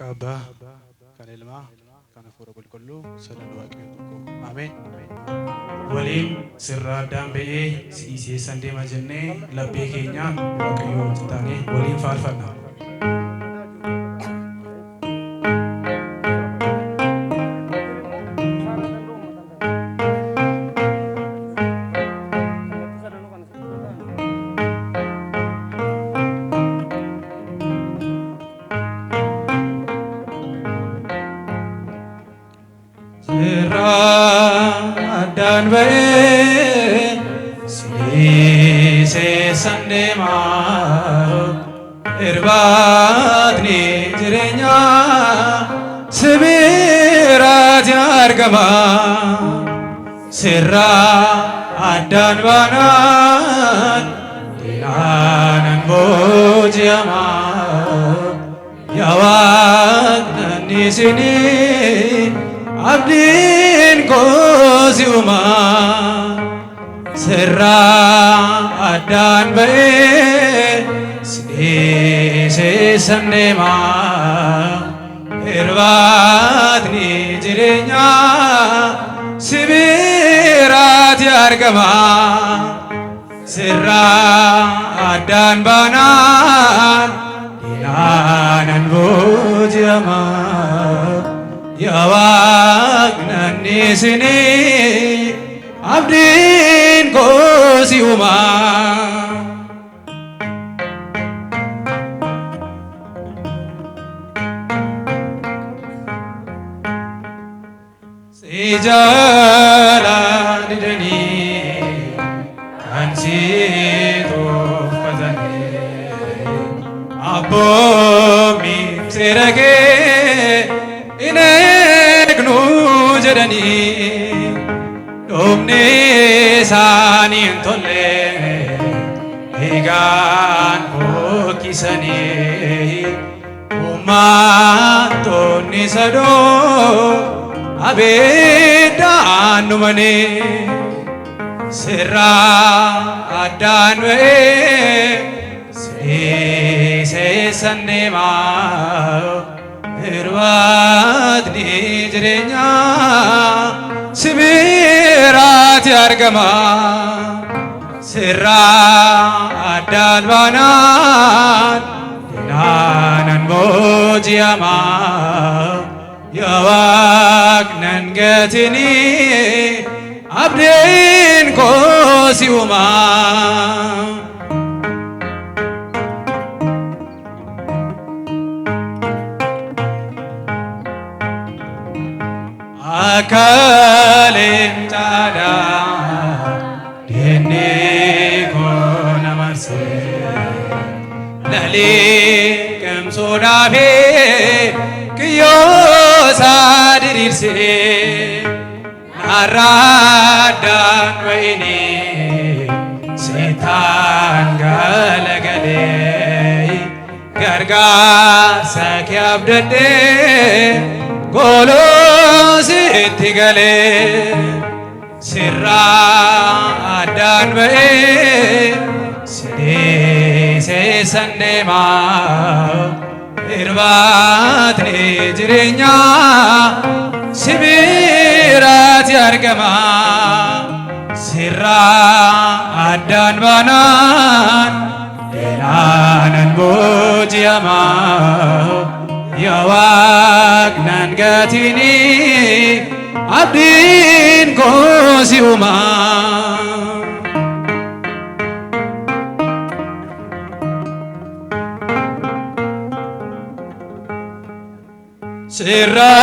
Maqaa Abbaa, kan Ilmaa, kan Hafuura Qulqulluu, sadan Waaqayyo tokko. Ameen. Waliin sirraa addaan ba'ee si dhiisee eessan deema jennee laphee keenyaan Waaqayyoo wajjin taanee waliin faarfanna. Sirraa addaan ba'ee si dhiisee san deema. Irbaatni jireenyaa si biraati argama. Sirraa addaan baanaan diinaanan booji'ama. Yaa Waaq nan dhiisinii abdiin koo si uma. Sirraa addaan ba'ee si dhiisee san deema. Irbaatni jireenyaa si biraati argama. Sirraa addaan baanaan diinaanan booji'ama. Yaa Waaq nan dhiisinii abdiin koo si uma. Si jala didanii kan si tuffatanii abboommii seera kee hin eegnu jedhanii dhumni isaanii hin tolle eegaan fokkisanii Uummattoonni sadoo abiddaan dhumanii sirraa addaan ba'ee si dhiisee san deema. Irbaatni jireenyaa si biraati argama. Sirraa addaan baanaan diinaanan booji'ama. Yaa Waaq nan gatinii abdiin koo si uma. Akka leencaadha diinni koo na marse na liqimsuudhaaf kiyyoo isaa diriirse narraa addaan ba'ini sitaan galagalee Gargaarsa kee abdadhee gooloo sitti galee sirraa addaan ba'ee si dhiisee san deema irbaatni jireenyaa si biraati argama sirraa addaan baanaan Diinaanan booji'ama yaa Waaq nan gatini abdiin koo si uma. Sirra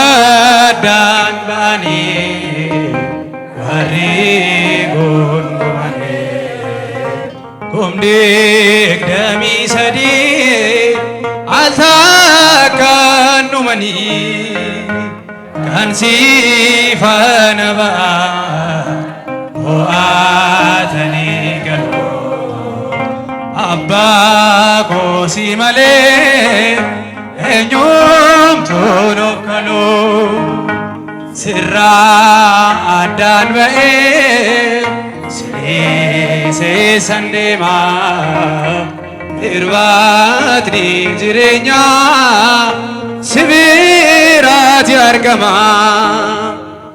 addaan ba'anii warri gungumanii 23,000 al takkaan dhumanii kan si faana ba'an mo'atanii galu. Abbaa koo si malee eenyumtuu nuuf kalu. Sirraa addaan ba'ee si dhiisee san deema. Irbaatni jireenyaa si Biraati argama.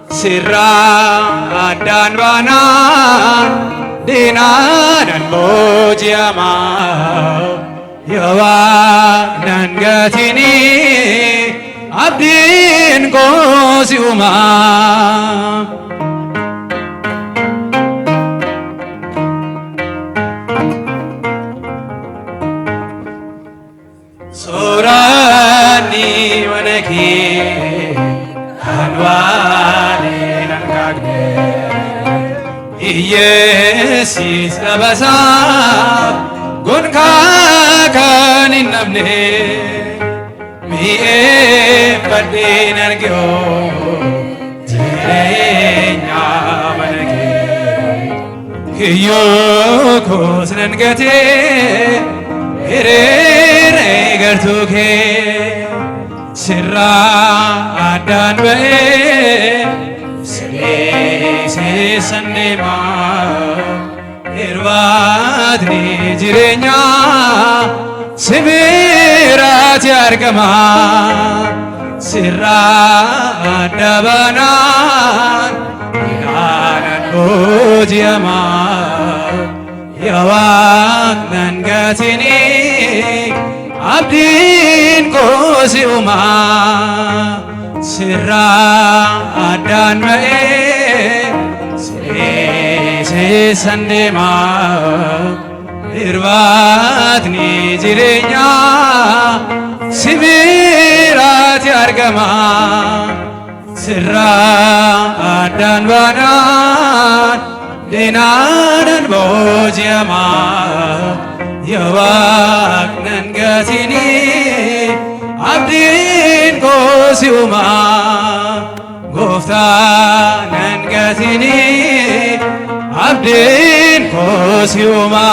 Sirraa addaan baanaan diinaanan booji'ama. Yoo nan gatini, abdiin koo si uuma. Sooranni mana kee kan waan hin hanqaqne, hiyyeessis dhabasaa gonkaa kan hin dhabne, mi'eeffadheen argee jireenya mana kee. Kiyyoo koos nan gatee hiriiree gartuu kee. Sirraa addaan ba'ee siree san deemaa, irbaatni jireenyaa si biraati argama. Sirraa adda baanaan ilaalan booji'ama. Yaa Waaq nan gatini, abdiin koo si uuma. Sirraa addaan ba'ee siree san deemaa, irbaatni jireenyaa si biraati argama. Sirraa addaan baanaan diinaanan booji'ama. Yaa Waaq nan gatini, abdiin koo si uuma. Gooftaa nan gatini, abdiin koo si uuma.